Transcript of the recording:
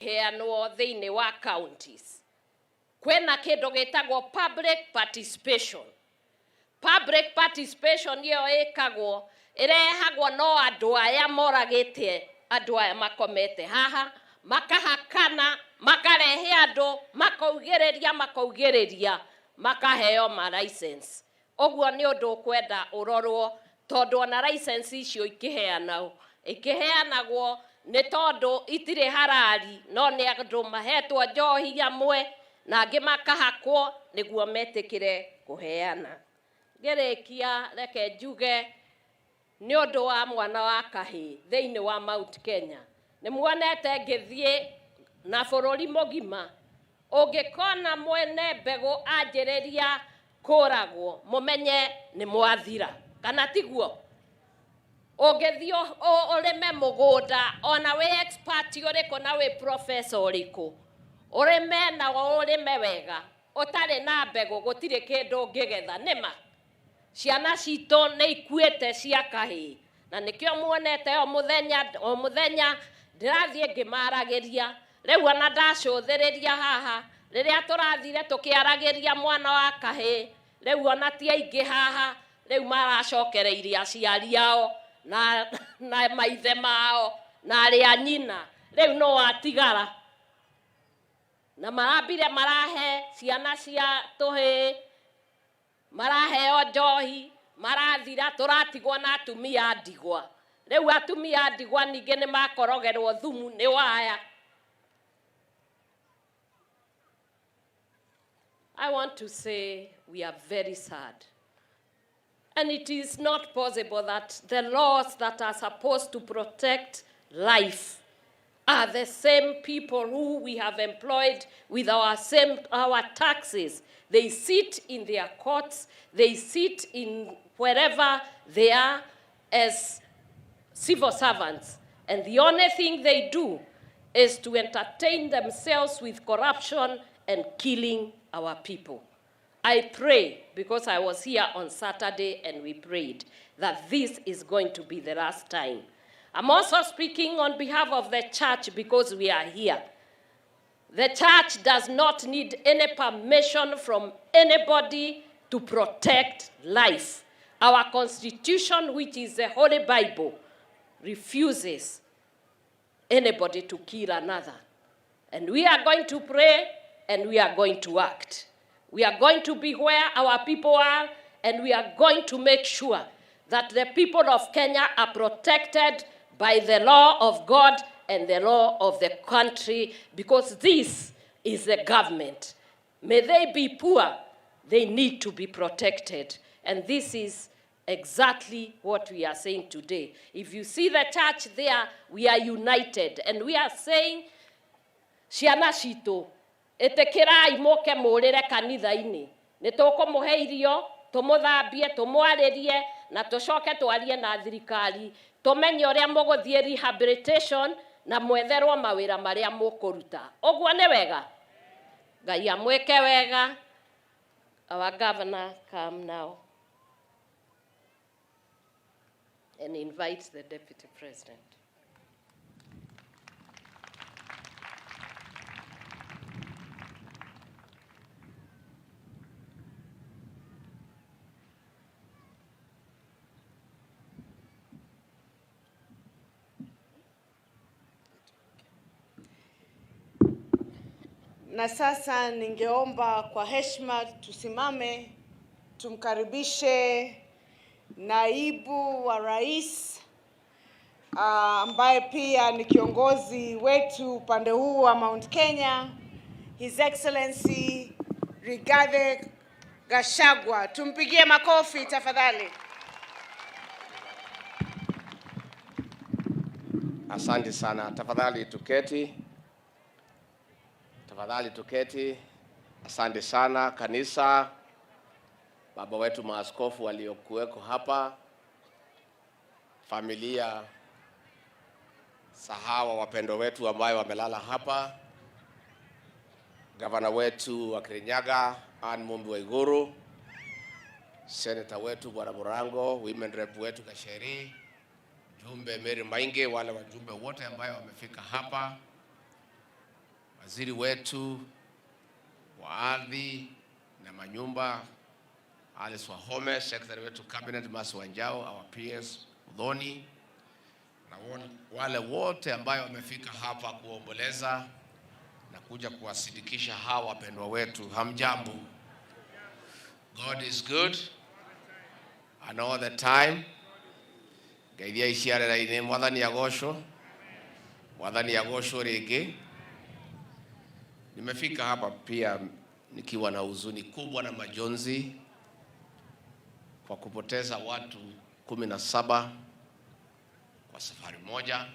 Heanwo thĩinĩ wa counties kwĩna kĩndũ gĩtagwo public participation. Public participation ĩyo ĩkagwo, ĩrehagwo no andũ aya moragĩte andũ aya makomete haha, makahakana, makarehe andũ, makaugĩrĩria, makaugĩrĩria, makaheo ma license. Ũguo nĩ ũndũ ũkwenda ũrorwo, tondũ ona license icio ikĩheanagwo, ikĩheanagwo nĩ tondũ itirĩ harari, no nĩ andũ mahetwo njohi amwe na angĩ makahakwo nĩguo metĩkĩre kũheana. Ngĩrĩkia, reke njuge nĩ ũndũ wa mwana wa kahĩĩ thĩinĩ wa Mount Kenya. Nĩ muonete ngĩthiĩ na bũrũri mũgima, ũngĩkona mwene mbegũ anjĩrĩria kũragwo, mũmenye nĩ mwathira, kana tiguo? Ũngĩthiĩ ũrĩme mũgũnda, ona wĩ expert ũrĩkũ na wĩ professor ũrĩkũ, ũrĩme na ũrĩme wega, ũtarĩ na mbegũ gũtirĩ kĩndũ ũngĩgetha. Nĩma ciana citũ nĩ ikuĩte cia kahĩĩ, na nĩkĩo muonete o mũthenya o mũthenya ndĩrathiĩ ngĩmaragĩria. Rĩu ona ndacũthĩrĩria haha rĩrĩa tũrathire tũkĩaragĩria mwana wa kahĩĩ, rĩu ona ti aingĩ haha, rĩu maracokereirie aciari ao na maithe mao na arĩa nyina, rĩu no atigara na marambire marahe ciana cia tũhĩĩ, maraheo njohi, marathira, tũratigwo na atumia a ndigwa. Rĩu atumia a ndigwa ningĩ nĩ makorogerwo thumu nĩ waya. I want to say we are very sad. And it is not possible that the laws that are supposed to protect life are the same people who we have employed with our taxes. They sit in their courts, they sit in wherever they are as civil servants. And the only thing they do is to entertain themselves with corruption and killing our people. I pray, because I was here on Saturday and we prayed, that this is going to be the last time. I'm also speaking on behalf of the church because we are here. The church does not need any permission from anybody to protect life. Our constitution, which is the Holy Bible, refuses anybody to kill another. And we are going to pray and we are going to act. We are going to be where our people are, and we are going to make sure that the people of Kenya are protected by the law of God and the law of the country, because this is the government. May they be poor, they need to be protected. And this is exactly what we are saying today. If you see the church there, we are united. And we are saying, ciana citũ, ĩtĩkĩrai mũke mũrĩre kanitha-inĩ. Nĩ tũkũmũhe irio, tũmũthambie, tũmwarĩrie, na tũcoke twarie na thirikari, tũmenye ũrĩa mũgũthiĩ rehabilitation na mwetherwo mawĩra marĩa mũkũruta. Ũguo nĩ wega? Ngai amwĩke wega. Our governor come now and invite the deputy president. Na sasa ningeomba kwa heshima tusimame tumkaribishe naibu wa rais, ambaye pia ni kiongozi wetu upande huu wa Mount Kenya, His Excellency Rigathi Gachagua. Tumpigie makofi tafadhali. Asante sana. Tafadhali tuketi. Tafadhali tuketi. Asante sana kanisa, baba wetu maaskofu waliokuweko hapa, familia sahawa wapendo wetu ambayo wamelala hapa, gavana wetu wa Kirinyaga Anne Mumbi Waiguru, senator wetu Bwana Murango, women rep wetu Kasheri, jumbe Mary Mainge, wale wajumbe wote ambayo wamefika hapa, Waziri wetu wa ardhi na manyumba Alice Wahome, secretary wetu cabinet Mercy Wanjau, our PS Muthoni, na wale wote ambayo wamefika hapa kuomboleza na kuja kuwasindikisha hawa wapendwa wetu, hamjambo. God is good and all the time. Ngeithia iciarĩra-inĩ. Mwathani agocwo, Mwathani agocwo rĩngĩ. Nimefika hapa pia nikiwa na huzuni kubwa na majonzi kwa kupoteza watu 17 kwa safari moja.